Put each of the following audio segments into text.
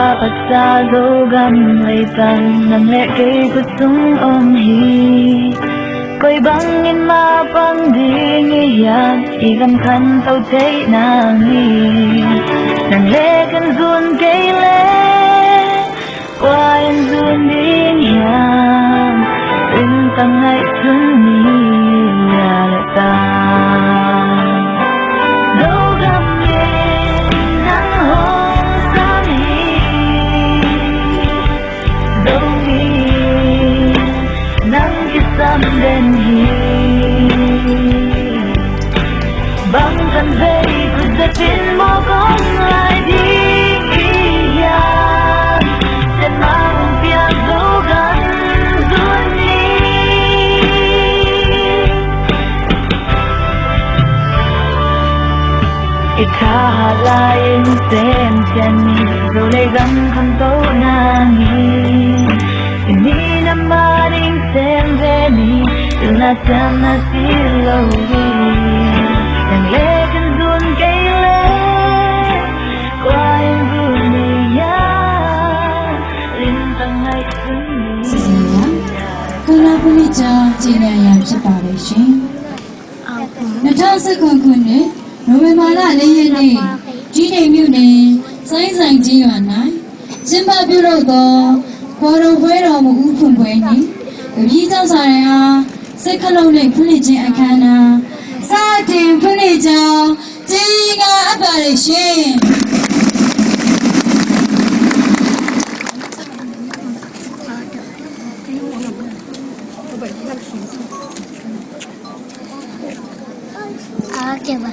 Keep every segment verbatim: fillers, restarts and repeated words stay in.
Khuasak Zogam leitang nang le kei khut sung om hi. Koi bangin mapang ding i hiam, i gam khanto theih nang hi. Nang le kan zun kei leh kua in zun ding hiam, ringtang ngaihsun ni a le ta. Zogam in nang hong sam hi. Zomi nang kisam den hi. Bang kan vei kut zetin mawk om lai ding hi hiam? Tua mah hong piak Zogam zun ni. I thahat lai-in semsiam ni. Zo le gam khanto nangin i ni na mah ding sem ve ni. Pilna siamna si lo hi. Nang le kan zun kei leh kua in zun ni hiam, ringtang ngaihsun ni. Sisiya, kau na puni cha, cina ya chapa le shing. နှစ်ထောင့်ဆယ့်ခုနစ်ခုနှစ် နိုဝင်ဘာလ လေးရက်နေ့ တီးတိန်မြို့နယ် စိုင်းဆိုင်ကျေးရွာ၌ ကျင်းပပြုလုပ်သော ခွာတော်ပွဲတော်မူဦးဖွင့်ပွဲနှင့် ပပြည်ကျောင်းစာများ စစ်ခလုတ်နှင့်ဖွင့်လှစ်ခြင်းအခမ်းအနား စတင်ဖွင့်လှစ်ကြောင်း ကြေညာအပ်ပါတယ်ရှင်။ A keba,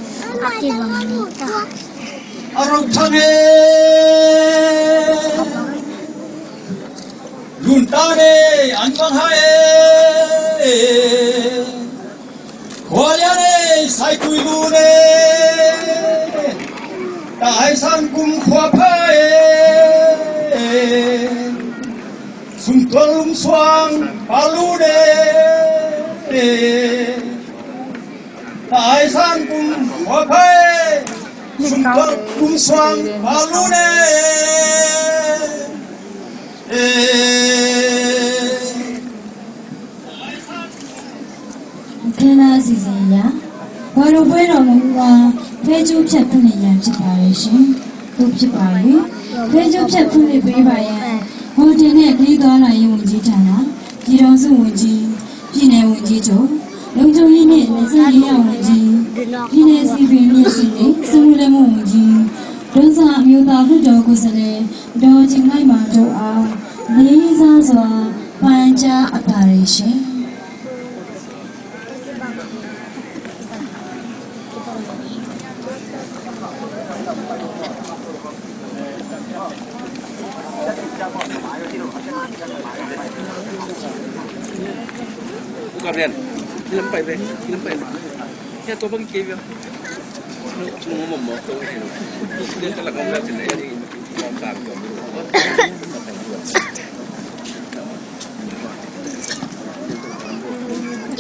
a keba mita. A rok thang e, lun ta ne, an bang ha e. Khua lian e, sai tui lun e. Ta ai sang kum khua pha e. Sum tual lum suang pa lun e. Ai sang kum khua pha e, sum tual kum suang pa lun e. Kena sisiya, ခွာတော်ပွဲတော်မူဦးအား ဖဲကြိုးဖြတ်ဖွင့်လှစ်ရန်ဖြစ်ပါတယ်ရှင်။ သို့ဖြစ်ပါ၍ ဖဲကြိုးဖြတ်ဖွင့်လှစ်ပေးပါရန် ဟိုတယ်နှင့် ခရီးသွားလာရေးဝန်ကြီးဌာန၊ ပြည်ထောင်စုဝန်ကြီး၊ ပြည်နယ်ဝန်ကြီးချုပ်၊ လုံခြုံရေးနှင့် နယ်စပ်ရေးရာဝန်ကြီး၊ ပြည်နယ်စည်ပင်လျှပ်စစ်နှင့် စက်မှုလက်မှုဝန်ကြီး၊ ဒေါ်စာအမျိုးသားလွှတ်တော်ကိုယ်စားလှယ် ဒေါ်ထင်လၢၢ်မန်တို့အား လေးစားစွာ ပန်ကြားအပ်ပါတယ်ရှင်။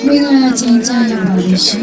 Mingala cingca yang baru shi.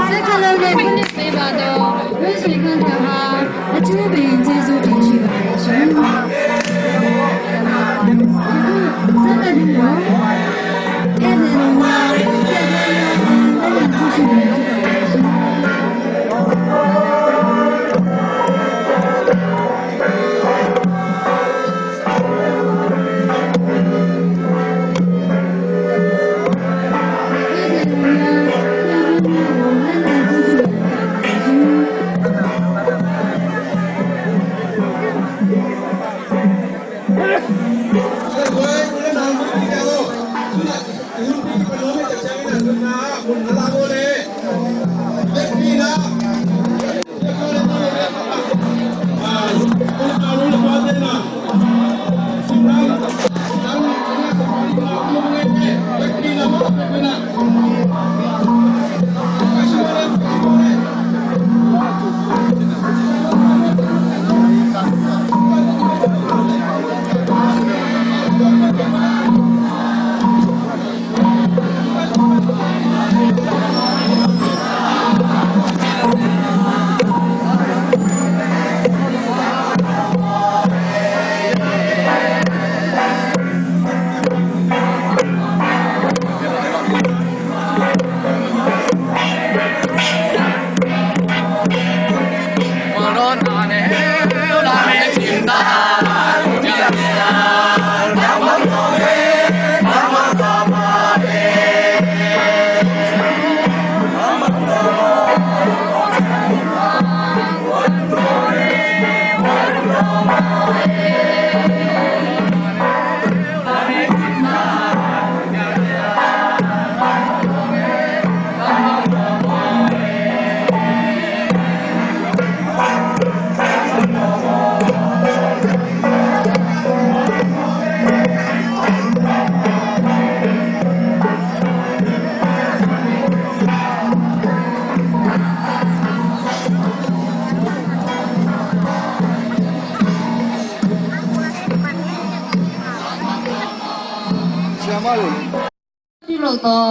ဆက်ခါလုပ်တဲ့ ဖွင့်လှစ်ပေးပါတော့ ရွှေ့ဆွေခန့်ထံဟာ အထူးပင်ကျေးဇူးတင်ရှိပါတယ်ရှင်။ အခုဆက်လက်ပြီးတော့ ဧည့်သည်တော်များ ဖြတ်သန်းများအား လက်ခံကြည့်ရှုနိုင်ကြပါရှင်။ ပြုလုပ်သော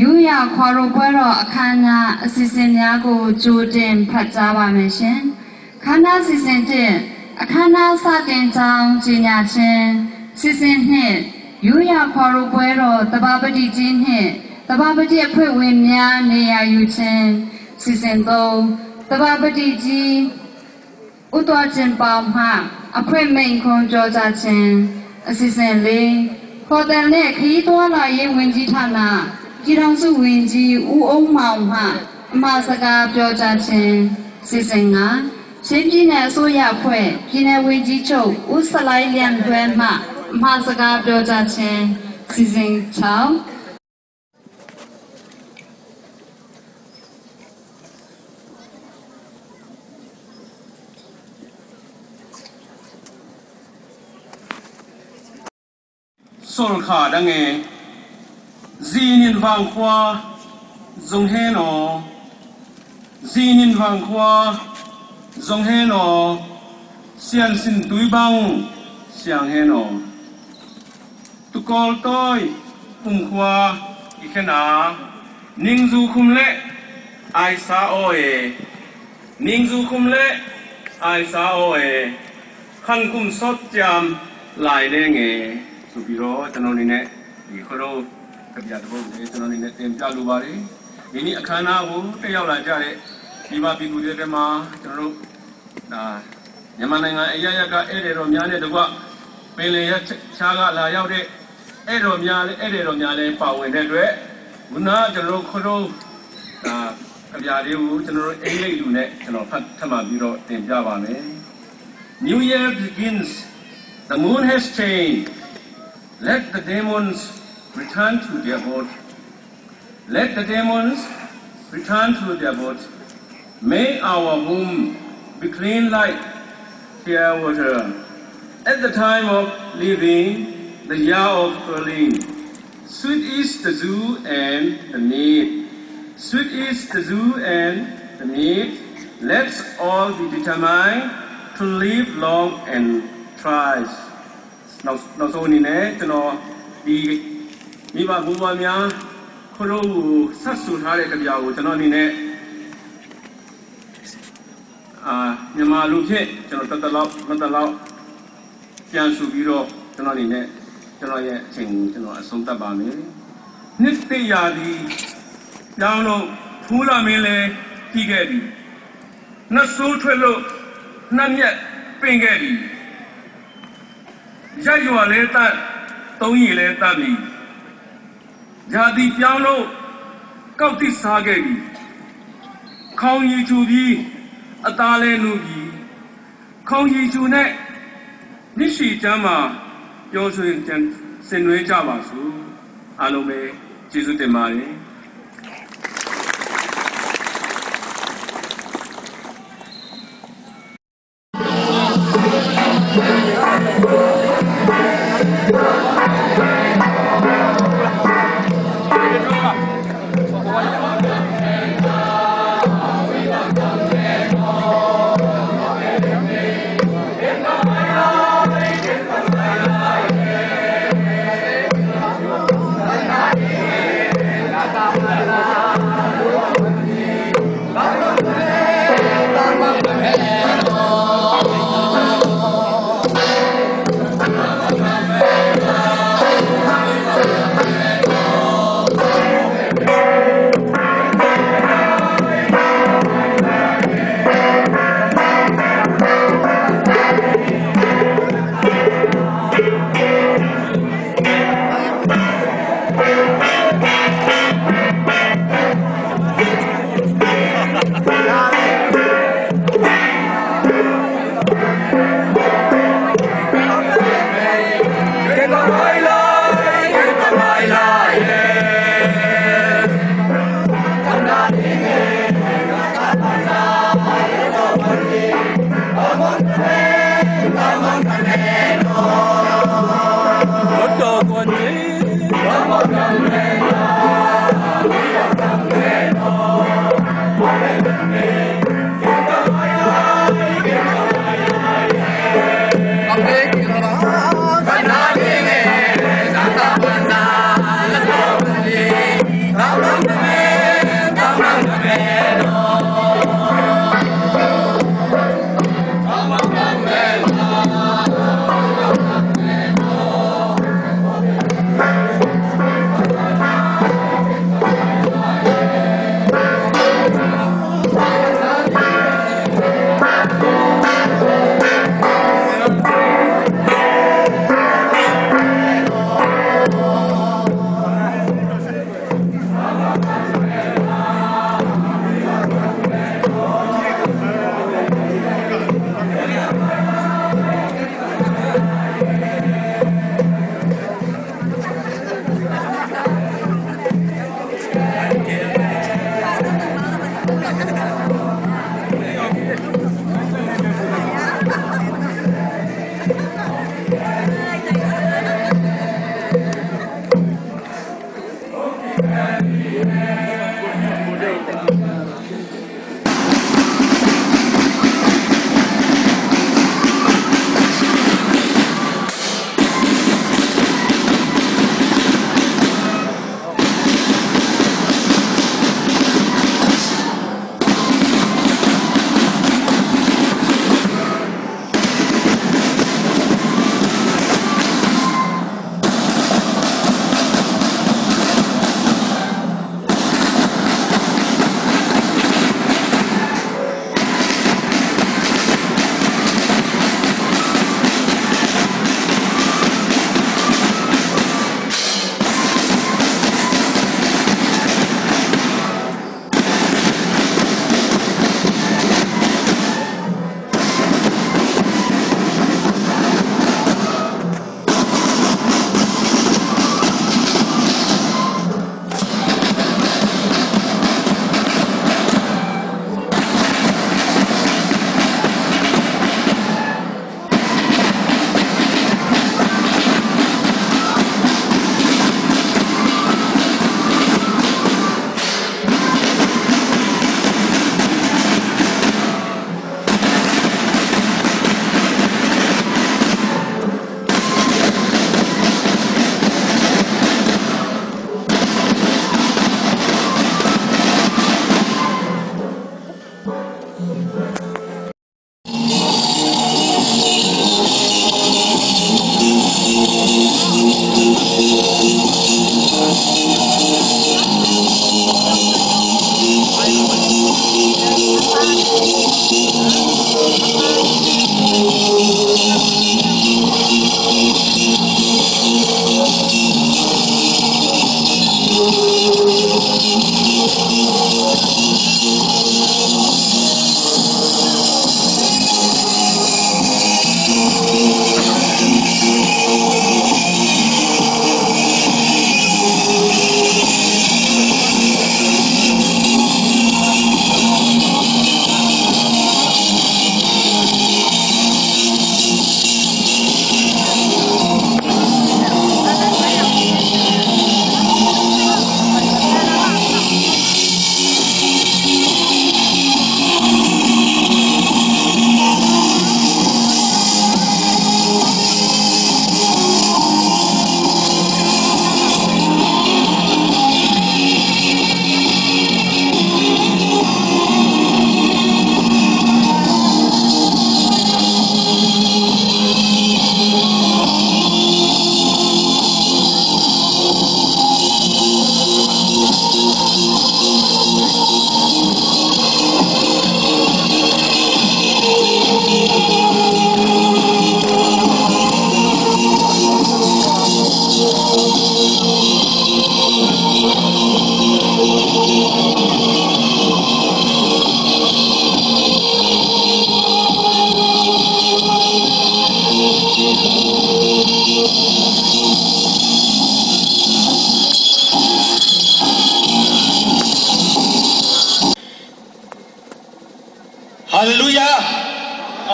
ရိုးရာခွါရိုးပွဲတော်အခမ်းအနား အစီအစဉ်များကို ကြိုတင်ဖတ်ကြားပါမယ်ရှင်။ ခမ်းနားစီစဉ်တစ် အခမ်းအနားစတင်ကြောင်း ကြေညာခြင်း၊ စီစဉ်နှစ် ရိုးရာခွါရိုးပွဲတော် သဘာပတိကြီးနှင့် သဘာပတိအဖွဲ့ဝင်များ နေရာယူခြင်း၊ စီစဉ်သုံး သဘာပတိကြီး ဦးသွင်ကျင်ပေါင်မှ အဖွဲ့မိန့်ခွန်းပြောကြားခြင်း၊ အစီအစဉ်လေး၊ ဟိုတယ်နှင့်ခရီးသွားလာရေးဝန်ကြီးဌာန ပြည်ထောင်စုဝန်ကြီး ဦးအုန်းမောင်မှ အမှာစကားပြောကြားခြင်း၊ အစီအစဉ်ငါ၊ ချင်းပြည်နယ်အစိုးရအဖွဲ့ ပြည်နယ်ဝန်ကြီးချုပ် ဦးဆလိုင်းလျံလွဲမှ အမှာစကားပြောကြားခြင်း၊ အစီအစဉ်ခြောက် Solkha dang e, zinin vangkhua zong hen aw, zinin vangkhua zong hen aw, siansin tui bang siang hen aw. Tukawl tawi umkhua i khen a, ningzu khum le aisa aw e, ningzu khum le aisa aw e, khan kum sawt ciam lai leng e. ဆိုပြီးတော့ ကျွန်တော်အနေနဲ့ ဒီခရိုး ကဗျာတစ်ပုဒ်ကိုလည်း ကျွန်တော်အနေနဲ့ တင်ပြလိုပါတယ်။ ဒီနေ့အခမ်းအနားကို တက်ရောက်လာကြတဲ့ မိဘပြည်သူတွေထဲမှာ ကျွန်တော်တို့ ဒါ မြန်မာနိုင်ငံအရပ်ရပ်က ဧည့်သည်တော်များနဲ့တကွ ပင်လယ်ရပ်ခြားက လာရောက်တဲ့ ဧည့်သည်တော်များလည်း ဧည့်သည်တော်များလည်း ပါဝင်တဲ့အတွက် ခုနက ကျွန်တော်တို့ ခရိုး ဒါ ကဗျာလေးကို ကျွန်တော်တို့ အင်္ဂလိပ်လိုနဲ့ ကျွန်တော် ဖတ် ထပ်မံပြီးတော့ တင်ပြပါမယ်။ New Year begins. The moon has changed. Let the demons return to their boat. Let the demons return to their boat. May our home be clean like clear water. At the time of living, the year of falling, sweet is the dew and the meat. Sweet is the dew and the meat. Let's all be determined to live long and thrive. နောက်နောက်ဆုံးအနေနဲ့ ကျွန်တော် ဒီမိဘဘိုးဘွားများ ခရိုးကို ဆက်ဆိုထားတဲ့ ကဗျာကို ကျွန်တော်အနေနဲ့ အာ မြန်မာလိုဖြင့် ကျွန်တော် တစ်သလောက် နှစ်သလောက် ပြန်ဆိုပြီးတော့ ကျွန်တော်အနေနဲ့ ကျွန်တော်ရဲ့အချိန်ကို ကျွန်တော် အဆုံးသတ်ပါမယ်။ နှစ်သစ်ရာသီပြောင်းလို့ ဖူးလာမင်းလည်း ပြီးခဲ့ပြီ။ နတ်ဆိုးထွက်လို့ နတ်မြတ်ပင့်ခဲ့ပြီ။ ရပ်ရွာလည်းသတ်၊ သုံးရေလည်းသတ်ပြီ။ ရာသီပြောင်းလို့ ကောက်သစ်စားခဲ့ပြီ။ ခေါင်းရေချိုပြီး အသားလည်းနုပြီ။ ခေါင်းရေချိုနဲ့ နှစ်ရှည်ကျန်းမာ ပျော်ရွှင်ဆင်နွှဲကြပါစို့။ အားလုံးပဲ ကျေးဇူးတင်ပါတယ်။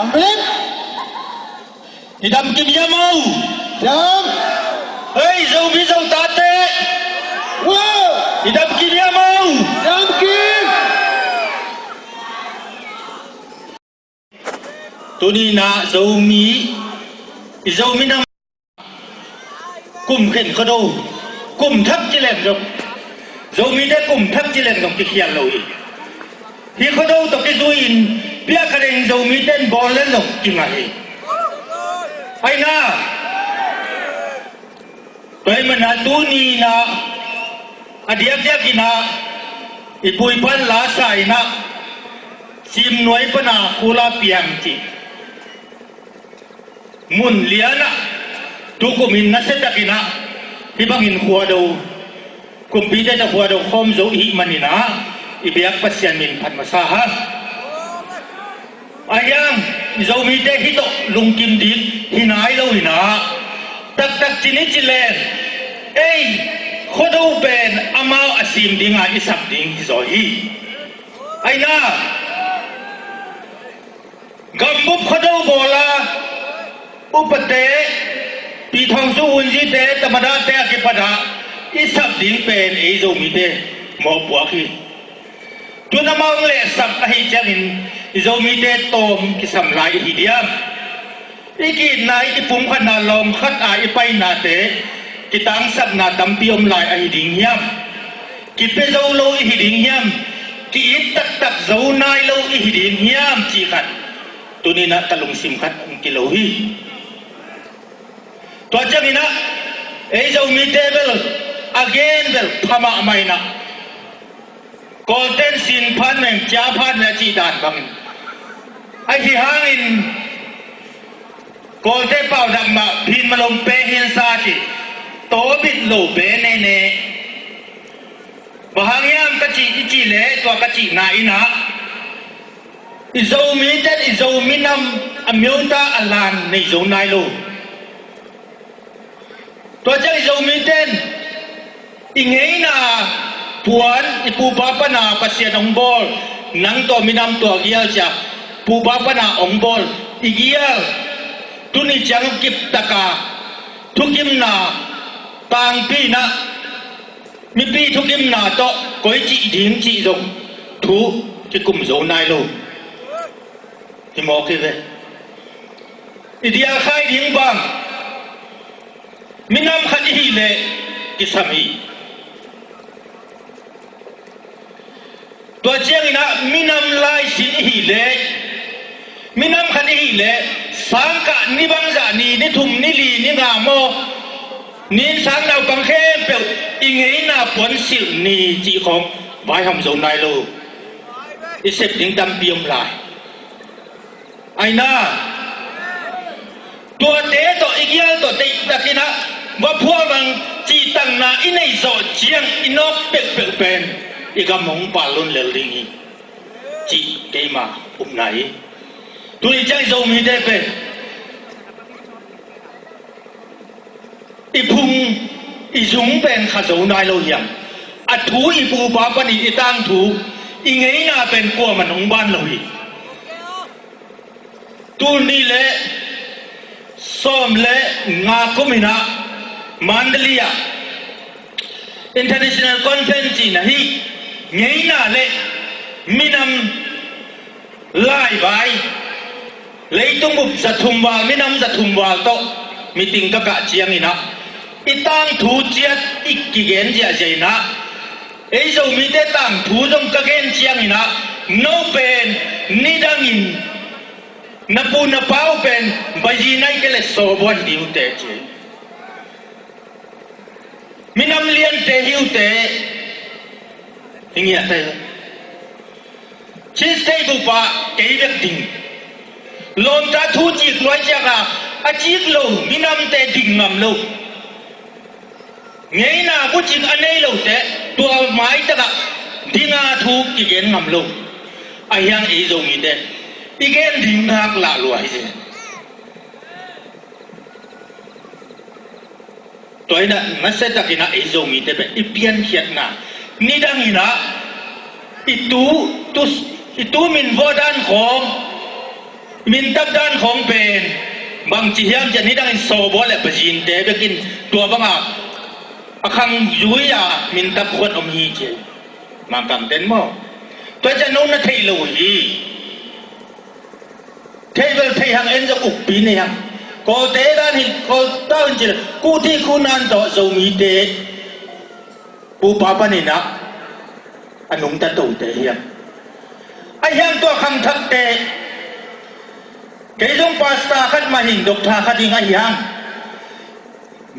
Amen. I dam kim hiam aw? Dam. Hei, Zomi Zotate. Wow. I dam kim hiam aw? Dam kim. Tuni-in ah Zomi, i Zomi nam kum khen Khuado, kum thak ci leng zong, Zomite kum thak ci leng zong kikhial lo hi. Hih Khuado tawh kizui-in piak kha ding Zomite in bawl leng zong kingah hi. Aina, tua ahih manin ah tuni-in ah a diakdiakin ah i pu i pa'n lasa-in ah Simnuai pan a Khula Piang cih mun lian ah tukum in nasia takin ah hih bangin Khuado, kumpite tawh Khuado khawm zo i hih manin ah i biak Pasian min phat masa hang. Ahi hang, i Zomite hih tawh lungkim ding hi nai lo-in ah, taktak ci ni ci leng, ei, Khuado pen amau a sim ding a i sap ding hi zaw hi. Aina, gambup Khuado bawl a upate, Pi Thawng Suu Win Zyte, Tamadate a kipat ah i sap ding pen ei Zomite mawhpuak hi. Tu-in amau hong lehsap ahih ciangin i Zomite tawm kisam lai i hi diam? I ki-itna, i kipumkhatna lawng khat a i painate kitangsapna tampi om lai ahi ding hiam? Kipia zo lo i hi ding hiam? Ki-it taktak zo nai lo i hi ding hiam cih khat tuni-in ah ka lungsim khat hong kilo hi. Tua ciangin ah ei Zomite bel a gen bel pha mahmah in ah, Kawlte'n sin phat meng, cia phat meng a cih dan bangin, ahi hangin Kawlte paudak mah phin malom pe hin sa ci, tawbit lo be nene. Bang hang hiam ka cih i cih leh tua ka cihna in ah i Zomite in i Zomi nam a miota a lan nei zo nai lo. Tua ciang i Zomite in i ngeina puan, i pupa pan a Pasian hong bawl, nang tawh minam tua gial ci-a pupa pan a hong bawl i gial, tuni ciang kiptak a thukimna tangpi in ah mipi thukimna tawh koi cih ding cih zong thu kikum zo nai lo. Hi mawk hi ve. I diakkhai ding bang minam khat i hih leh kisam hi. Tua ciangin ah minam laisin i hih leh, minam khat i hih leh, sangkah ni bangzah ni, ni thum, ni li, ni nga maw, ni sang naupang khempeuh i ngeina puan silh ni cih khawng vaihawm zo nai lo. I sep ding tampi om lai. Aina, tuate tawh i gial tawh deihtakin ah va phual bang cihtakna i neih zawh ciang i nawk peuhpeuh pen i gam hong pal lun lel ding hi, cih keima upna hi. Tuni ciang i Zomite pen i phung, i zung pen kha zo nai lo hiam? A thu i pupa panin i tangthu, i ngeina pen kuaman hong ban lo hi. Tul nih le sawm le nga kum in ah Mandalay ah International Conference cihna hi. Ngeina le minam laivai, leitung bup zathum val, minam zathum val tawh meeting ka kah ciangin ah i tangthu ciat i kigen ziahziah in ah, ei Zomite tangthu zong ka gen ciangin ah, no pen nidangin na pu na pa uh pen baizina i ke le sawbua hi ding uh teh ci. Minam liante hi uh teh. Hi ngiat teh. Chin State bup ah kei bek ding. Lawmta thu cik luai ciak a, a cik lo minamte ding ngam lo. Ngeina bucin a nei lote tua maitak ah dinga thu kigen ngam lo. Ahi hang ei Zomite i gen ding ngak lah lua hi zen. Tua in ah nasiatakin ah ei Zomite pen i piankhiatna, nidangin ah i tu, tu, i tu min vawh dan khawng, Mintap dan khawng pen bangci hiam cih leh nidangin sawbawl le bazinte bekin tua banga a khang zui-a mintap khuan om hi ci. Mangkangten maw? Tua ciang no na theih lo hi. Thei bel thei hang, en zong ukpi nei hang. Kawlte dan hi, Kawlta hun ci leh Kuhthih Kuhnan tawh Zomite pupa paninah a nungta tote hiam? A hiang tua khangthakte, kei zong pastor khat mah hing, doctor khat hing a hiang.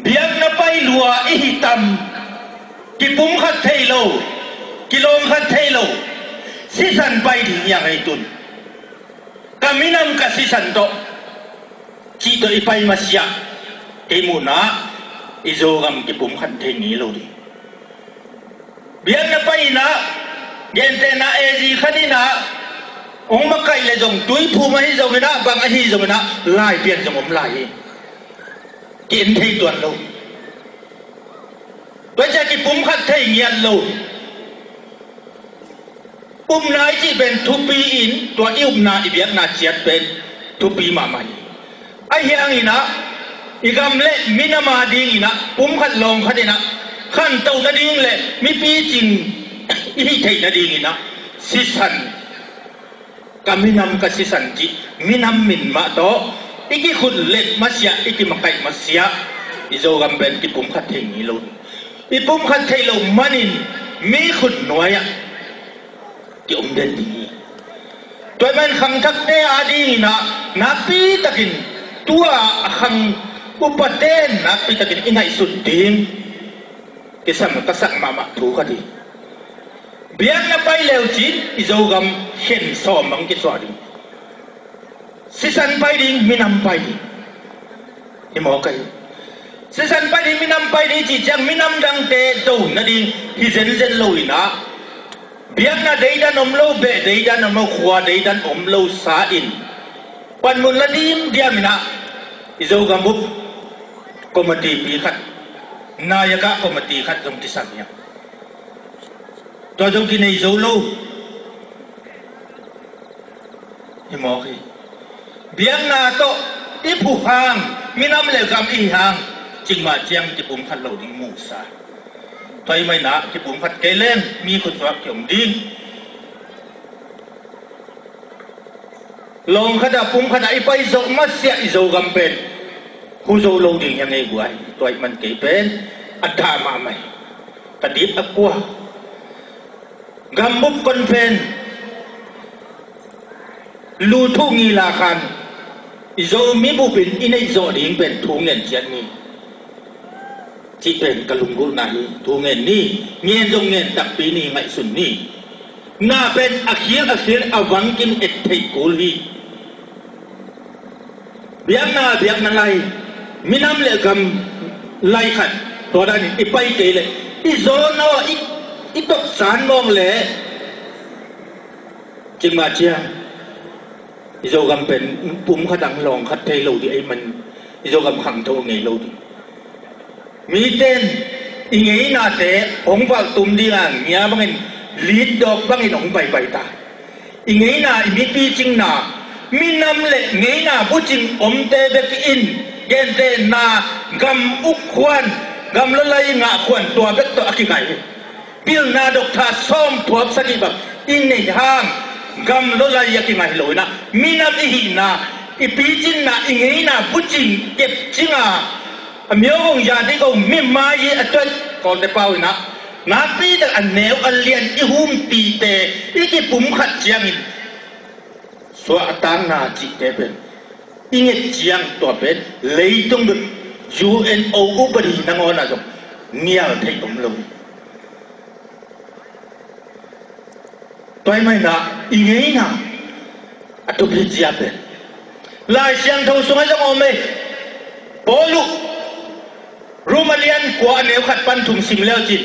Biakna pai lua i hi tam, kipumkhat thei lo, kilawngkhat thei lo, sisan pai ding hiang ei tun. Ka minam ka sisan tawh cih tawh i pai masiah, kei muhna i Zogam kipumkhat thei ngei lo ding. Biakna pai inah, gentehna A G khat inah hong makaih le zong, tuiphum ahi zonginah, bang ahi zonginah, lai pian zong om lai hi. Ki-en thei tuan lo. Tua ciah kipumkhat thei ngiat lo. Upna i cih pen thupi in, tua i upna, i biakna ciat pen thupi mahmah hi. A hianginah i gam le minam a dinginah pumkhat lawngkhat inah khantoh nading le mi picing i hih theih nadinginah sisan, ka minam ka sisan cih minam min mah tawh i kikhut let masiah, i kimakaih masiah, i Zogam pen kipumkhat thei ngei lo. I pumkhat theih loh manin mi khut nuai-ah ki-om den ding hi. Tua ahih manin khangthakte a dinginah nakpitakin, tua a khang upaten nakpitakin i ngaihsut ding kisam ka sak mahmah thu khat hi. Biakna pai leucin i Zogam khen sawm bang kisuah ding. Sisan pai ding, minam pai ding. Hi mawk ahi. Sisan pai ding, minam pai ding cih ciang minam dangte do nading hi zenzen lo inah, biakna deidan om lo, beh deidan om lo, khua deidan om lo sa in, panmun la dimdiam inah i Zogam bup committee pi khat, nayaka committee khat zong kisam hiam? Tua zong kinei zo lo. Hi mawk hi. Biakna tawh i phu hang, minam le gam i hang, cikmah ciang kipumkhat lo ding musa. Tua ahih manin ah kipumkhat kei leng mi khutsuak kiom ding. Lawngkhat ah, pumkhat ah i pai zawh masiah i Zogam pen hu zo lo ding hi a ngei guai. Tua ahih man kei pen a dah mahmah hi. Ka dip a kua. Gambup conference lu thu ngila khan i Zomi bupin i neih zawh ding pen thu ngen ciat ni. Cih pen ka lunggulhna hi. Thu ngen ni. Ngen zong ngen takpi ni, ngaihsun ni. Na pen a khil a khil a vangkim et theih kul hi. Biakna, biakna lai, minam le gam lai khat, tua danin i pai kei leh i zawn aw, i, i toksan mawng leh cikmah ciang i Zogam pen pumkhat ang lawngkhat thei lo ding ahih man i Zogam khangto ngei lo ding. Mite in i ngeinate hong valhtum ding a ngia bangin, litdawk bangin hong paipai ta. I ngeina, i mipicingna, minam le ngeina bucing omte bek in, gentehna gam uk khuan, gam lawlai ngah khuan tua bek tawh a kingai hi. Pilna doctor sawm thuap sagih bang i neih hang gam lawlai a kingai lo inah, minam i hihna, i picinna, i ngeina bucing kepcing a, a myo gong yadi gong mi mai a tuat Kawlte pau inah, nakpi tak a neu a lian i humpite i kipumkhat ciangin suah a tangna cihte pen i nget ciang tua pen leitung bek U N O upadi nangawn ah zong nial thei om lo. Tua ahih manin ah i ngeina a thupi zia pen Lai Siangtho sungah zong om ei. Paul uh Rom a lian kua a neu khat pan thum sim leucin,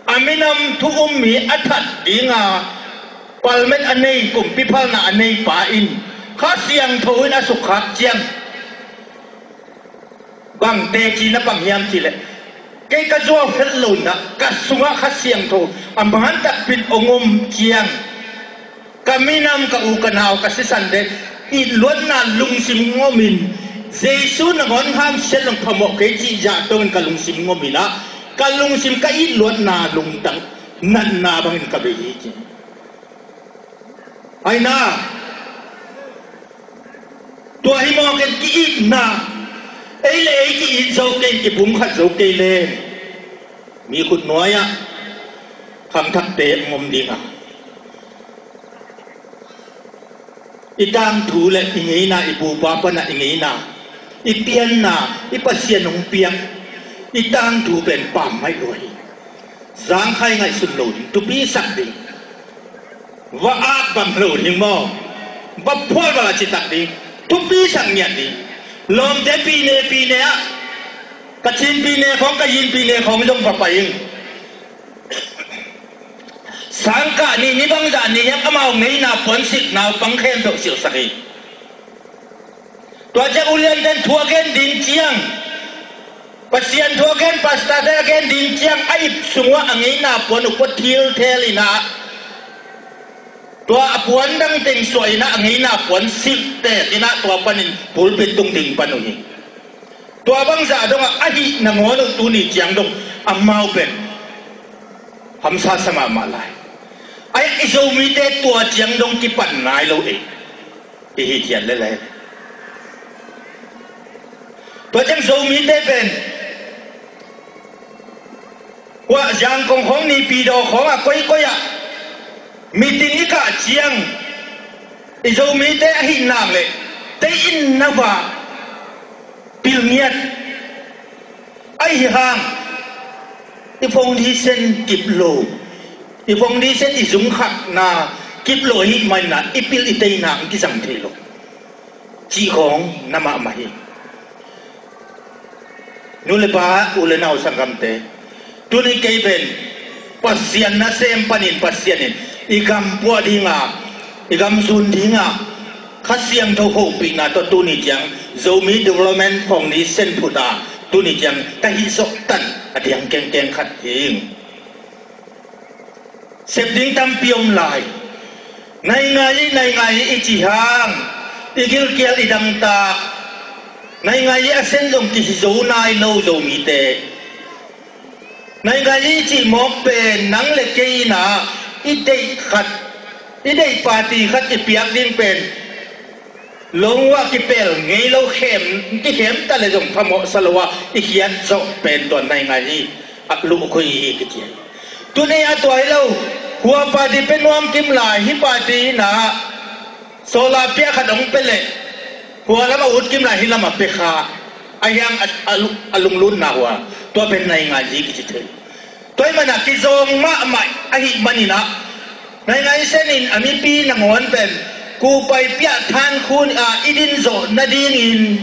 a minam thu um mi a that dinga palmen a nei, kumpi phalna a nei pa in Kha Siangtho in a sukkhak ciang bang teci na pang hiam cih leh, kei ka zuau het lo inah ka sungah Kha Siangtho a man takpi in hong om ciang, ka minam, ka u ka nau, ka sisante Itluatna lungsim ngomin, Jesu nangawn hamsiat lo phamawh kei cih zah dongin ka lungsim ngomin ah, ka lungsim ka itluatna lungtang natna bangin ka bei hi ci. Aina, tua hi mawk in ki-itna, ei le ei ki-it zo kei, kipumkhat zo kei le, mi khutnuai ah khangthakte hong om ding a, i tangthu le i ngeina, i pupa pana i ngeina, i pianna, i Pasian hong piak i tangthu pen pammaih lua hi. Zangkhai ngaihsun lo ding, thupisak ding. Va ak bang lo ding maw? Va phual bang a citak ding. Thupisak ngiat ding. Lawmte pine pine ah, Kachin pine khawng, Kayin pine khawng zong va pai ing. Sangkah ni, ni bangzah ni hiam amau ngeina puan silh naupang khempeuh silhsak hi. Tua ciang ulianten thu a gen ding ciang, Pasian thu a gen, pastorte a gen ding ciang, a ip sungah a ngeina puan uh pua thilthel in ah, tua a puan dang teng suah in ah, a ngeina puan silhtek in ah, tua panin pulpit tung ding pan uh hi. Tua bangzah dongah ahih nangawn uh tuni ciang dong amau pen hamsa sa mahmah lai. Ai, i Zomite tua ciang dong kipan nai lo ei. I hi thian lele. Tua ciang Zomite pen kua Zangkong khawng, Naypyidaw khawng ah, koikoi ah meeting i kah ciang, i Zomite ahih nak leh tei in na va pilngiat ahi hang, i foundation kip lo, i foundation, i zungkhatna kip lo ahih manin ah, i pil i teina hong kizang thei lo cih khawng na mahmah hi. Nu le pa, u le nau sanggamte, tuni kei pen Pasian nasem panin Pasian in i gam puah ding a, i gam zun ding a, Kha Siangtho hopihna tawh tuni ciang Zomi Development Foundation phut a, tuni ciang ka hih zawh tan a diang kengkeng khat hi. Sep ding tampi om lai. Naingai i, naingai i, i ci hang, i gilkial i dangtak. Naingai i a sen zong kihi zo nai lo Zomite. Naingai i cih mawk pen nang le kei in ah i deih khat, i deih party khat i piak ding pen Lawng uh ah kipel ngei lo, khem, kikhem ta le zong phamawh sa lo a, i khiat zawh pen tua naingai hi, a luhkhui hi kici hi. Tuni a tua hi lo, hua party pia nuam kim lai, hih party in ah solar piah khat hong pia leh, hua lam a ut kim lai, hih lam a pia kha, a hiang a, a, a lunglutna hua, tua pen naingai hi kici thei. Tua ahih manin ah kizawng mahmah ahih manin ah, naingai sen in a mipi nangawn pen kupai piah than khun, ah, i din zawh nadingin,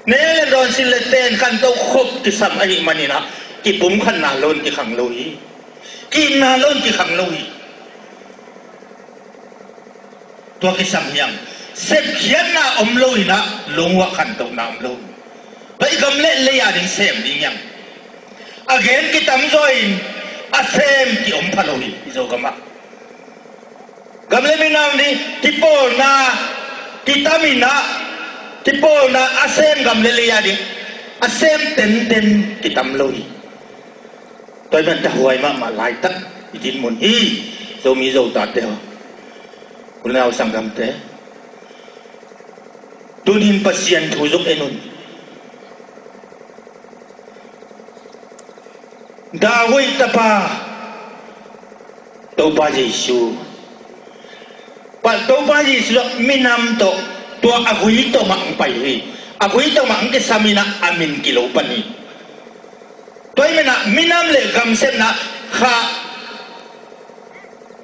neu le dawn, silh le ten, khantoh khop kisam ahih manin ah, kipumkhatna lo in kikhang lo hi. Ki-itna lo in kikhang lo hi. Tua kisam hiam? Sepkhiatna om lo in ah, lungua khantohna om lo. Tua i gam le lei a ding sem ding hiam? A gen kitamzaw in a sem ki-om pha lo hi, i Zogam ah. Gam le minam ding kipawlna kitam in ah, kipawlna a sem gam le lei a ding a sem tenten kitam lo hi. Tua ahih manin tahuai mahmah laitak i dinmun hi. Zomi Zotate aw, u le nau sanggamte, tunin Pasian thu zong en un. David tapa Topa Jesu, pa Topa Jesu ah minam tawh, tua a gui tawh mah hong pai hi. A gui tawh mah hong kisam in ah, a min kilo pan hi. Tua ahih manin ah minam le gam sepna kha,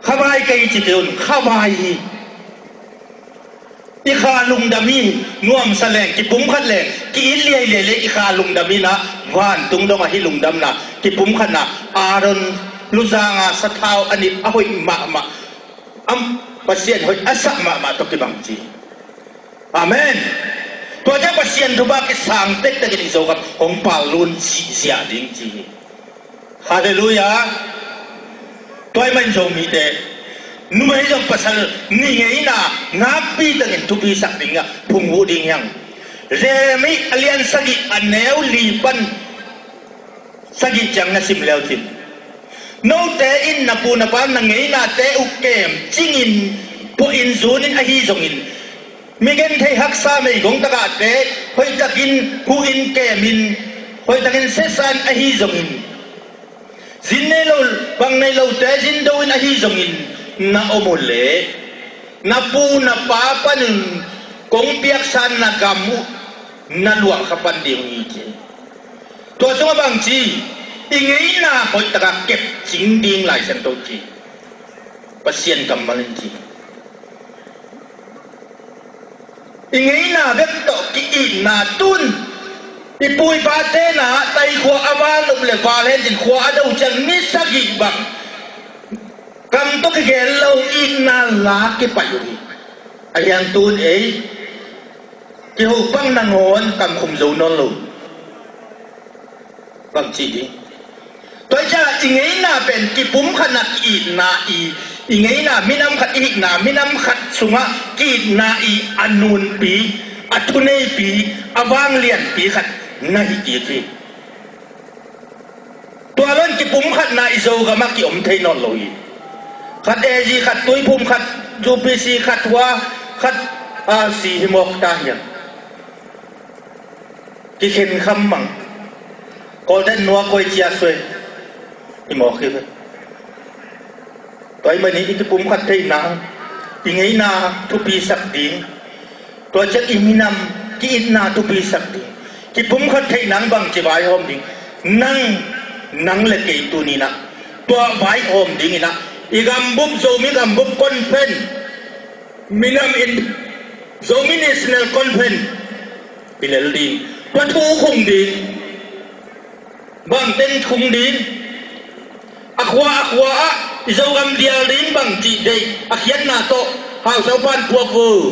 khavai kei ci kei un, khavai hi. I kha lungdam hi. Nuamsa leng, kipumkhat leng, ki-it liailiai leng, i kha lungdam in ah, vantung dong ah hih lungdamna, kipumkhatna, Aaron luzang a sathau a nip a hoih mahmah, am, Pasian hoih a sak mahmah tawh kibang ci. Amen. Tua ciang Pasian thupha kisang tektek in i Zogam hong pal lun ziahziah ding ci hi. Halleluiah. Tua ahih manin Zomite, Numei zong pasal nih ngeina nakpi takin thupisak dingah phungvuh ding hiang. Jeremiah a lian sagih a neu li pan sagih ciang na sim leucin, note in na pu na pa na ngeinate uh kem cingin, puahin zunin ahi zongin, mi genthei haksa meigong tagahte hoihtakin huhin kemin, hoihtakin sesan ahi zongin, zin nei lo, bang nei lote zin do in ahi zongin na om uh leh, na pu na pa panin kong piaksa na gam uh na luahkha pan ding hi ci. Tua sungah bangci, i ngeina hoihtaka kepcing ding Lai Siangtho ci. Pasian kammal in ci. I ngeina bek tawh ki-itna tun, i pu i pate na taikhua a val up le val hencin khua a do ciang ni sagih bang kam tawh kigen lo itna la kipai uh hi. A hiang tun ei kiho pang nangawn kam khum zo nawn lo. Bang ci ding? Tua hi ciangah i ngeina pen kipumkhatna ki-itna i, i ngeina minam khat i hihna, minam khat sungah ki-itna i a nunpi, a thuneipi, a vanglianpi khat na hi kik hi. Tua lo-in kipumkhatna i Zogamah ki-om thei nawn lo hi. Khat A G, khat Tuiphum, khat U P C, khat Hua, khat R C hi mawk ta hiam? Kikhen kham mang. Kawlten nua koi cia suai hi mawk hi ve. Tua ahih manin i kipumkhat theihna, i ngeina thupisak ding, tua ciang i minam ki-itna thupisak ding, kipumkhat theihna bang ci vaihawm ding? Nang, nang le kei tuni-in ah tua vaihawm dingin ah i gambup, Zomi Gambup Conference, minam in Zomi National Conference i lel ding, tua thu khung ding, bangten khung ding, a khua a khua ah i Zogam dial ding bang cih deih a khiatna tawh hausaupan puak uh.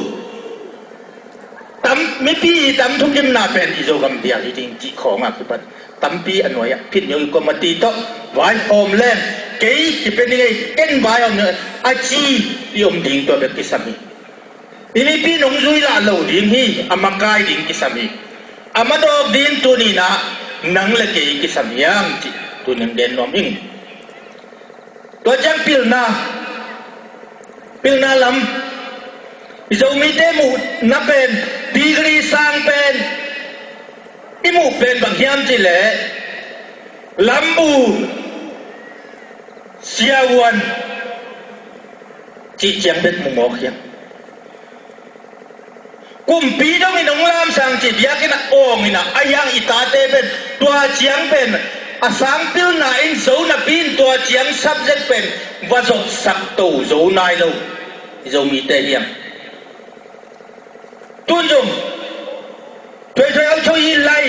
Tam, mipi i tam thukimna pen i Zogam dial hi ding cih khawngah kipan tampi a nuai-ah phit nio i komati tawh vaihawm leng, kei kipia ning ei, ken vaihawm ning a ci i om ding tua bek kisam hi. I mipi nong zui lah lo ding hi, a makai ding kisam hi. A madawk ding tuni-in ah nang le kei kisam hiang cih tuni-in gen nuam ing. Tua ciang pilna, pilna lam, i Zomite muhna pen, degree sang pen i muh pen bang hiam cih leh, Lambu, Siavuan cih ciang bek mu mawk hiam? Kumpi dongin hong lamsang cih biakinn ah awng in ah, a hiang i tate pen tua ciang pen a sang pilna in zo napi-in tua ciang subject pen va zopsak to zo nai lo i Zomite hiam? Tun zong thuaithuai a cho i lai,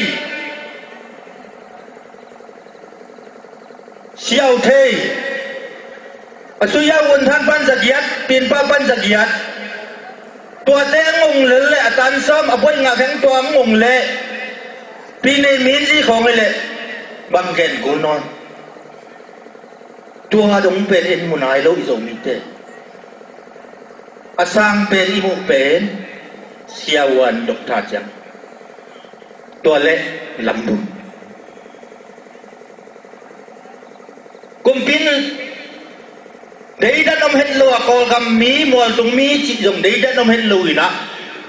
siau thei, a sui a vun than pan zagiat, pinpa pan zagiat, tuate a ngong lel le a tan sawm a buai ngah kheng tua a ngong le pi nei min zi khawng hi leh bang gen kul nawn. Tua dong pen en mu nai lo i Zomite. A sang pen i muh pen Siavuan Doctor ciang, tua le Lambu. Kumpi in deidan om het lo a, Kawlgam mi, mualtung mi cih zong deidan om het lo in ah,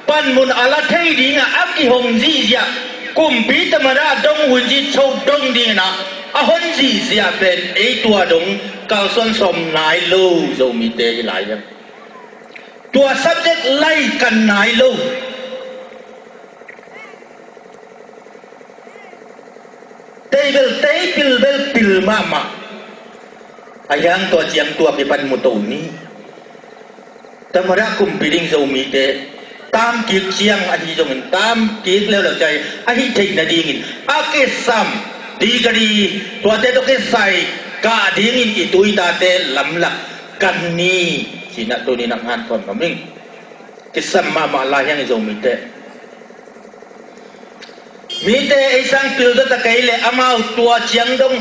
panmun a la thei dingah a kihong zihziah, kumpi tamada dong hun zi cho dong dingin ah a hon zihziah pen ei tua dong kalsuan sawm nai lo Zomite hi lai hiam? Tua subject lai kan nai lo. Tei bel tei, pil bel pil mahmah. A hiang tua ciang tua kipan mu to ni. Tamada kumpi ding Zomite tam kik ciang ahi zongin, tam kik leuleu ciang ahi theih nadingin a kisam degree, tuate tawh kisai kah dingin i tu i tate lamlak kan ni. Ci-in ah tuni-in ah hanthawn nuam ing. Kisam mahmah lai hiang i Zomite. Mite ei sang pil zaw ta kei leh amau tua ciang dong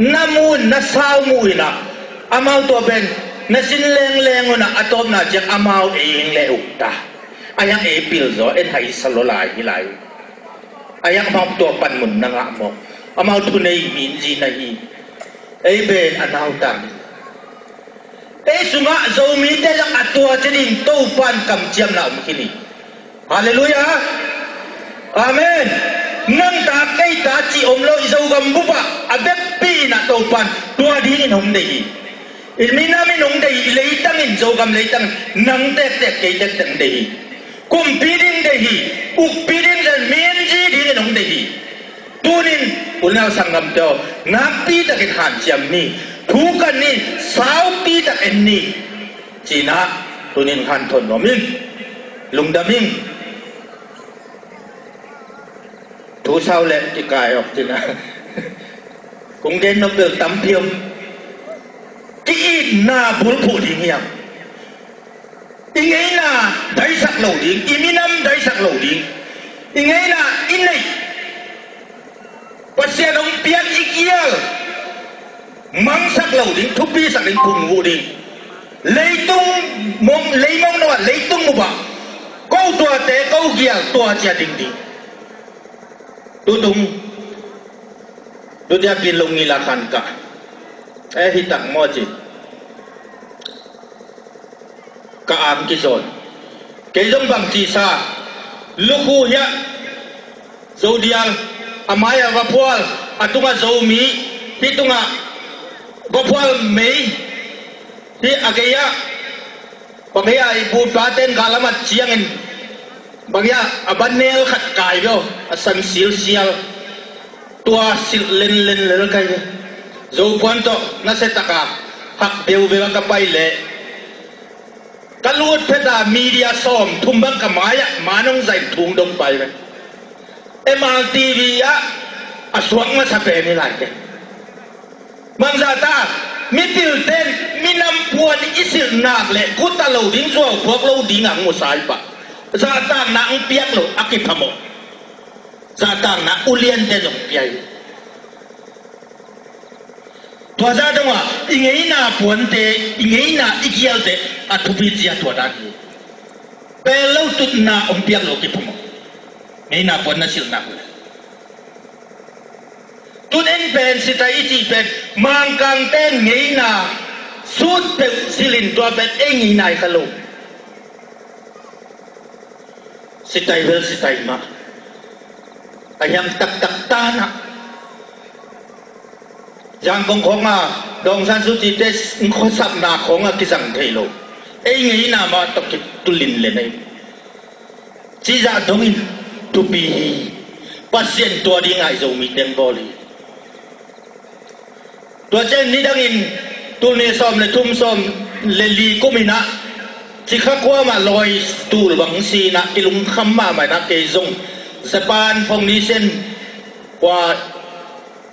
na mu in, na sau mu in ah, amau tua pen Na sin lengleng unah a tawpna ciang amau ei ing le ukta. A hiang ei pil zaw en hai sa lo lai hi lai. A hiang amau tua panmun na ngah mawk. Amau thunei minzi na hi. Ei ben a nautang. Ei sungah Zomite lak a tua ci ding Topan kamciamna om khin hi. Halleluiah. Amen. Nang ta kei ta cih om lo i Zogam bupah a bekpi inah Topan tua dingin hong deih hi. I minam in hong deih hi, i leitang in, Zogam leitang in nang tektek kei tektek hong deih hi. Kumpi ding deih hi, ukpi ding zan minzi dingin hong deih hi. Tunin unau sanggamte aw, nakpi takin hanciam ni, thukan ni, saupi tak en ni. Cinah tunin hanthawn nuam in, lungdam in. Thu sau le kikai awk cinah kong gen nop bel tampi om. Ki-itna bulphuh ding hiam? I ngeina daisak lo ding, i minam daisak lo ding, i ngeina i neih Pasian hong piak i gial mangsak lo ding, thupisak ding, phungvuh ding. Leitung mong, leimong no ah leitung mubah ko tuate ko gial tua cia ding ding. Tutung tutia pin lo ngila khan ka e hitak maw ci. Ka ang kizawn. Kei zong bang cisa lukhu hiah Zodial a mai-ah va phual, a tungah Zomi, hih tungah va phual mei, hih a gei-ah bang hiah i butpaten galamat ciangin bang hiah a banel khat kai beo, a san silsial. Tua silh lenlen lel kai ve. Zopuan tawh nasetaka hak beuveu a ka pai leh ka lut pheta media sawm thum bang ka mai-ah manong zain thung dong pai ve. M R T V ah a suak masa pen hi lai ke. Bangzahta mipilten minam puan i silh nak le guta lo ding, zuau puak lo ding ang musai pah. Zahtakna ang piak lo a kiphamawh. Zahtakna uliante zong piai. Tua zah dongah i ngeina puante, i ngeina i gialte a thupi cia tua dan hi. Pel lo tutna hong piak lo kiphamawh. Ngeina puan na silhna uh. Tun en pen sitai i cih pen Mangkangte ngeina sut peuh silhin tua pen ei ngeina i kha lo. Sitai bel sitai mah. A hiang taktak tanah Zangkong khawngah Daw Aung San Suu Kyi te khawsapna khawngah kizang thei lo. Ei ngeina mah tawh kitulin le nei. Cizah dongin thupi hi. Pasian tua dingah i Zomi teng bawl hi. Tua ciang nidangin tul nih sawm le thum sawm le li kuminah Cikha kuamah lawi tul bang sinah kilungkham mahmah inah kei zong Japan Foundation kua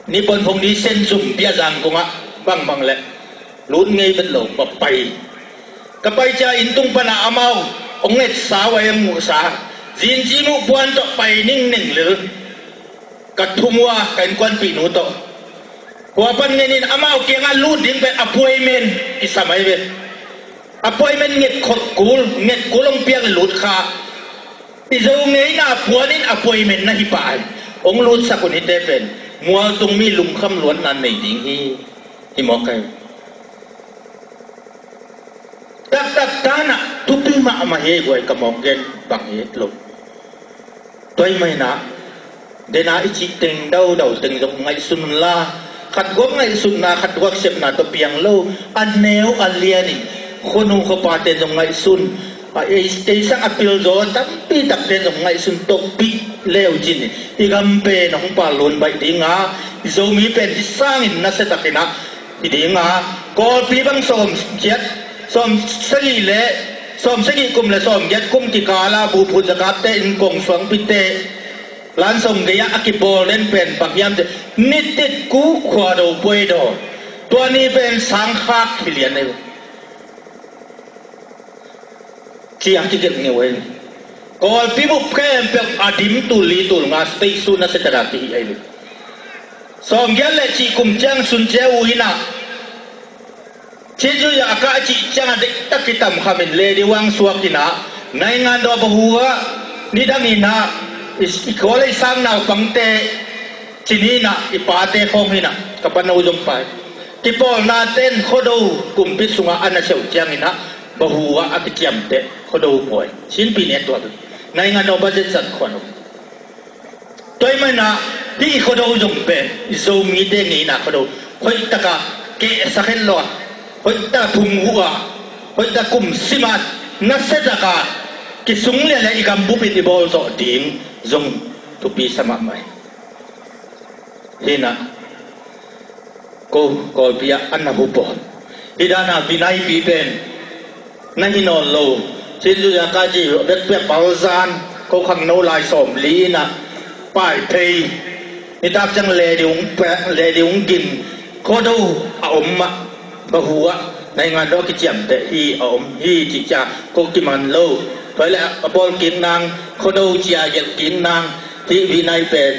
Nippon Foundation zum piah Zangkongah bangbang le lut ngei vet lo ka pai. Ka pai cia inntung panah amau hong etsa uh a eng muhsa zinci muh puan tawh pai ningning lel. Ka thum uh a ka innkuanpihnu tawh kua pan ngenin amau kiangah lut ding pen appointment i sa mai ve. Appointment nget kholh kul, nget kul hong piak le lut kha. I Zo ngeina puanin appointment na hi pah ai. Hong lutsak un hite pen mualtung mi lungkham luatna nei ding hi. Hi mawk ai. Taktak tanah thupi mahmah hi ei guai ka mawk gen bang hi et lo. Tua i maina dena i cih teng daudau teng zong ngaihsun unla khatguak ngaihsutna khatguak sepna tawh piang lo a neu a lianin khuanu khuapate zong ngaihsun. A ei, ei sang a pilzaw tampi takte zong ngaihsun tawhpih leu cin i gam pen hong pal lun baih dinga i Zomi pen hi sangin nasia takinah hi dinga Kawlpi bang sawm giat sawm sagih le sawm sagih kum le sawm giat kum kikala buphut zakapte in kong suangpite lansong gei-ah a kibawl den pen bang hiam te nitit ku khuado puaido tua ni pen sangkhak hi lian ei. Cia kigelh ngeu ei. Kawlpi bup khempeuh a dim tul li tul nga state su nasia tadati hi ei. Sawm giat le cih kum ciang sun cia uh inah Chin Zuya a kah cih ciangah dektak kitamkhamin lady wang suak inah, naingan dawh bahu ah, nidang inah, i, i khualei sang naupangte cin inah, i pate khawng hinah, ka pano zong pai. Kipawlna ten Khuado kumpi sungah a na siauh cianginah, bahu ah a kiciamteh Khuado pawi. Chinpi ne tua naingan dawh budget zat khuan uh. Tua ahih manin ah, hih i Khuado zong pen, i Zomite ngeina Khuado, hoih taka kehsak het lo a, hoih taka phungvuh a, hoih taka kumsim a, nasia taka kisung lian le i gambup in i bawl zawh ding zong thupi sa mahmah hi. Hinah, ko Kawlpi ah a na hu pawl. Hih dana Vinaipi pen na hi nawn lo. Chin Zuya ka ci bekpiak balzan, ko khangno lai sawmli inah pai phei. Nitak ciang lady hong pek, lady hong gin. Khuado a om mah, bahu ah, naingan dawh kiciamteh hi a om hi cih ciang ko kiman lo. Tua hi leh a bawl kik nang, Khuado ci a gelh kik nang, hih Vinai pen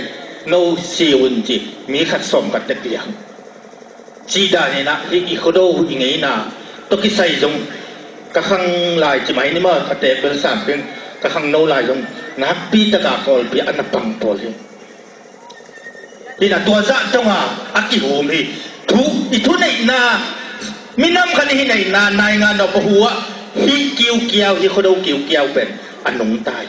no si un ci, mi khat sawm khat tek liang. Cih dan inah, hih i Khuado i ngeina tawh kisai zong, ka khang lai ci mai ni maw, ka teek bel sam peng, ka khangno lai zong, nakpi taka Kawlpi ah a na pang pawl hi. Hinah tua zah tonga a kihum hi. Thu, i thuneihna, minam khat i hih neihna, naingan dawh bahu ah, hih kiukiau, hih Khuado kiukiau pen a nungta hi.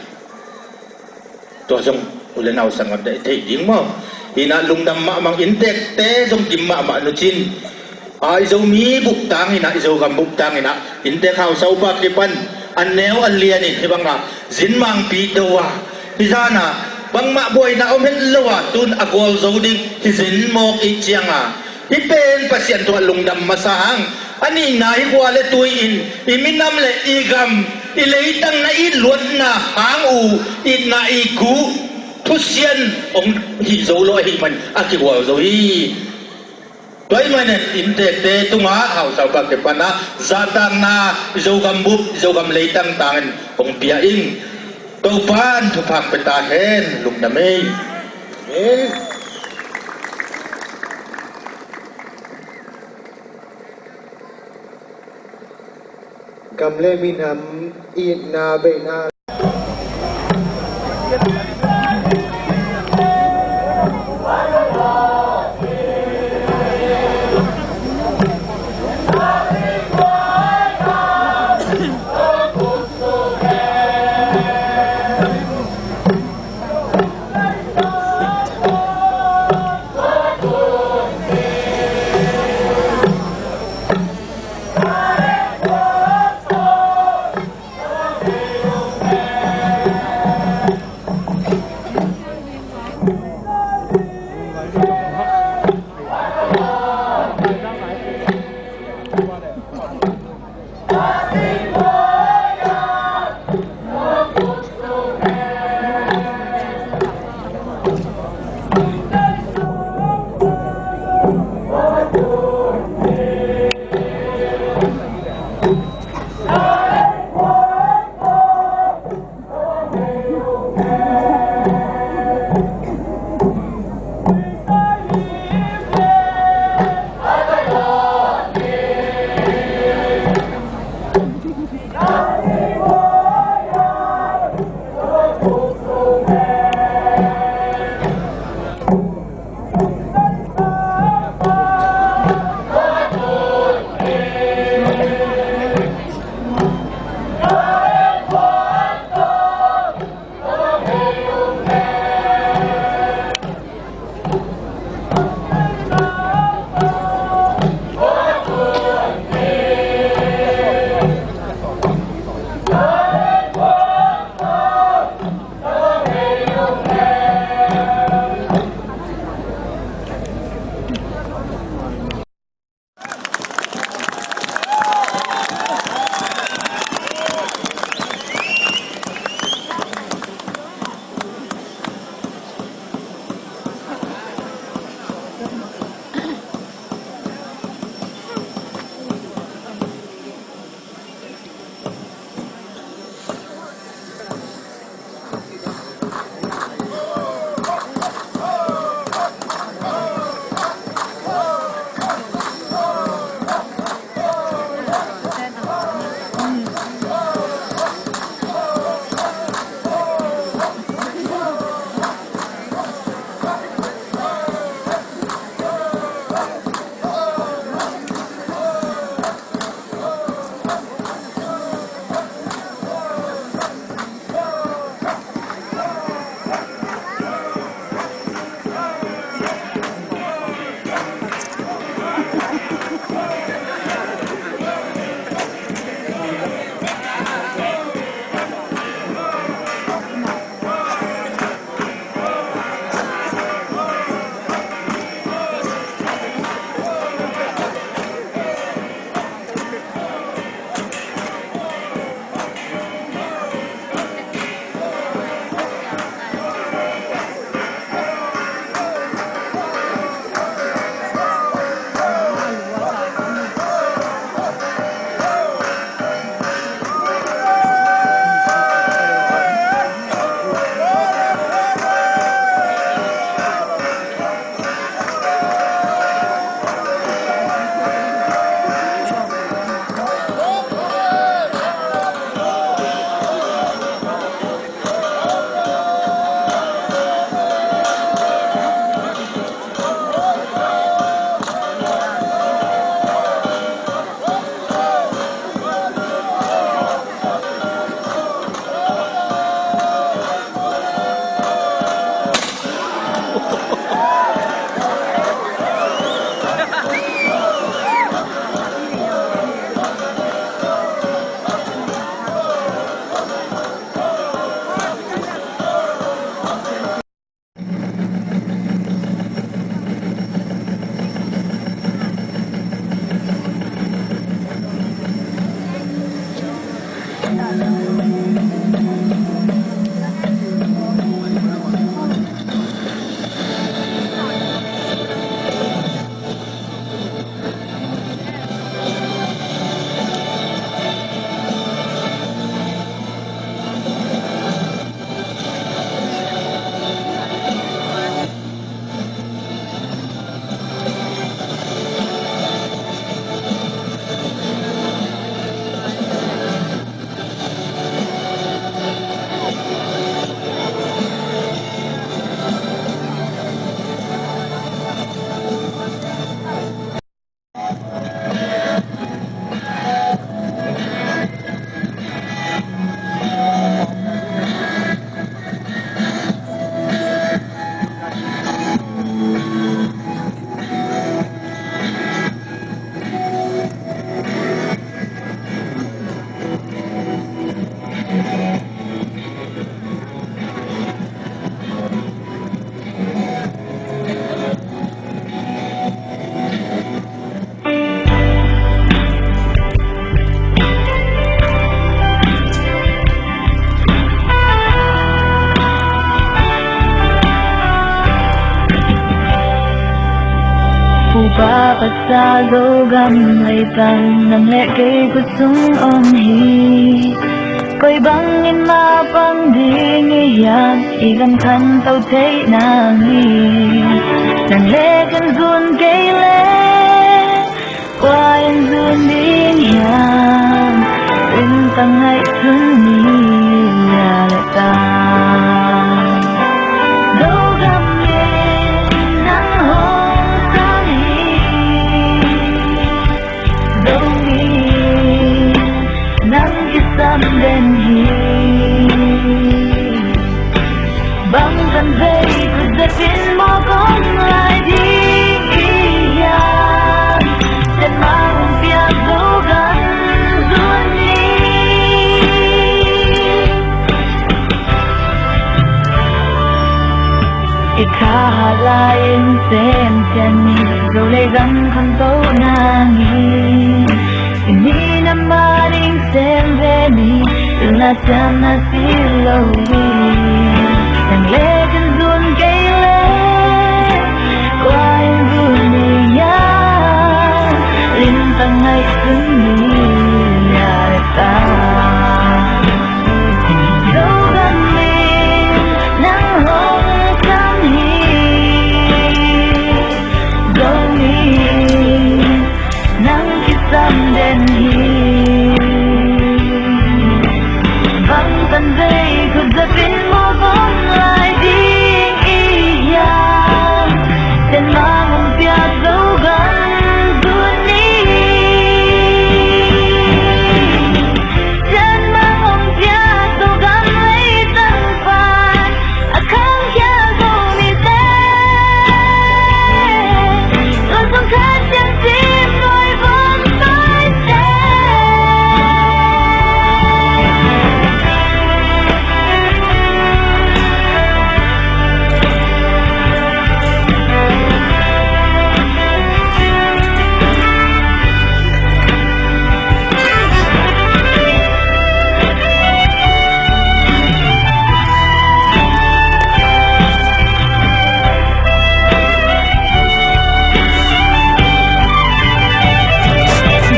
Tua zong u le nau sanggam te i theih ding maw? Hinah lungdam mahmah, inntekte zong kim mahmah nu cin. A, i Zomi bup tang inah, i Zogam bup tang inah, inntek hausa upa kipan a neu a lian in hih banga zin mangpi do a, hih zana bangmah buaina om het lo a, tun a gualzo ding hi zin mawk i cianga, hih pen Pasian tungah lungdam masa hang. A nihna, hih khua le tui in i minam le i gam, i leitang na it luatna hang uh, itna i guh thusian hong hih zo lo ahih man a kigualzo hi. Tua ahih manin inntekte tungah hausa upa kipan a zahtakna i Zogam bup, i Zogam leitang tangin hong pia ing. Topa'n thupha pia ta hen. Lungdam ei. Amen. Gam le minam itna beina. Pa, Pasal, Zogam leitang nang le kei khut sung om hi. Koi bangin mapang ding i hiam, i gam khanto theih nang hi. Nang le ken zun kei leh kua in zun ding hiam, ringtang ngaihsun ni, lia le ta. Zogam in nang hong sam hi. Zomi nang kisam den hi. Bang tan vei khut zepin mawk om lai ding i hiam, Chen Mang hong piak Zogam zun ni. I thahat lai-in semcian ni, Zo le gam khanto nang hi. I ni na ma ding sem ve ni, pilna siamna si lo hi. Nang le ken zun kei leh kua in zun ni hiam, ringtang ngaihsun ni, lia le ta. Zogam in nang hong sam hi. Zomi nang kisam den hi. Bang tan vei khut zepin mawk om lai ding i hiam, Chen Mang hong piak Zogam zun ni. Chen Mang hong piak Zogam leitang pan a khangkhia Zomite, tua sung khat ciang cim nuai vom tai te.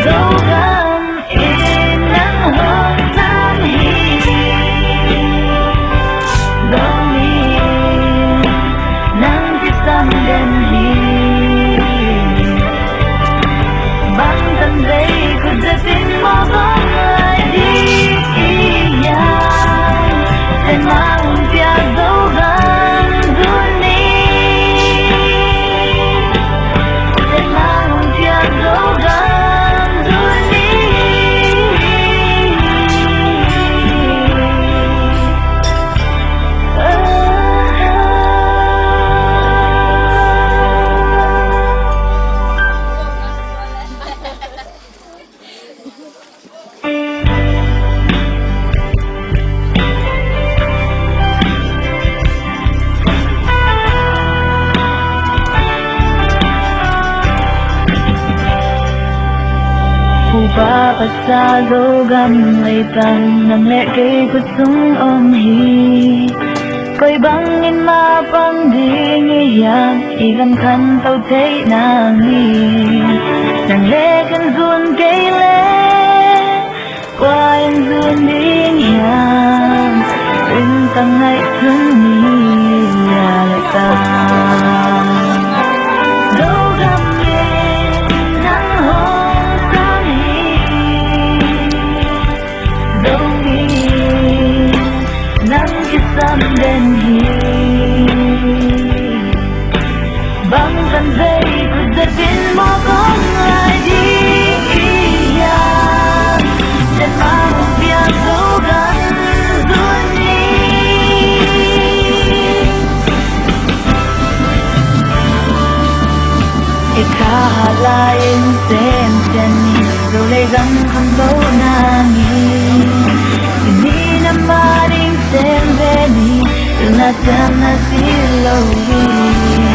Zogam in nang hong sam hi. Zomi nang kisam den hi. Bang tan vei khut zepin mawk om lai ding i hiam, Chen Mang hong piak Zogam zun ni. Chen Mang hong piak Zogam zun ni. Pu, Pa, Pasal, Zogam leitang nang le kei khut sung om hi. Koi bangin mapang ding i hiam, i gam khanto theih nang hi. Nang le ken zun kei leh kua in zun ding hiam, ringtang ngaihsun ni, lia le ta. Zogam in nang hong sam hi. Zomi nang kisam den hi. Bang tan vei khut zepin mawk om lai ding i hiam, Chen Mang hong piak Zogam zun ni. I thahat lai-in semcian ni, Zo le gam khanto nang hi. I ni na ma ding sem ve ni, pilna siamna si lo hi.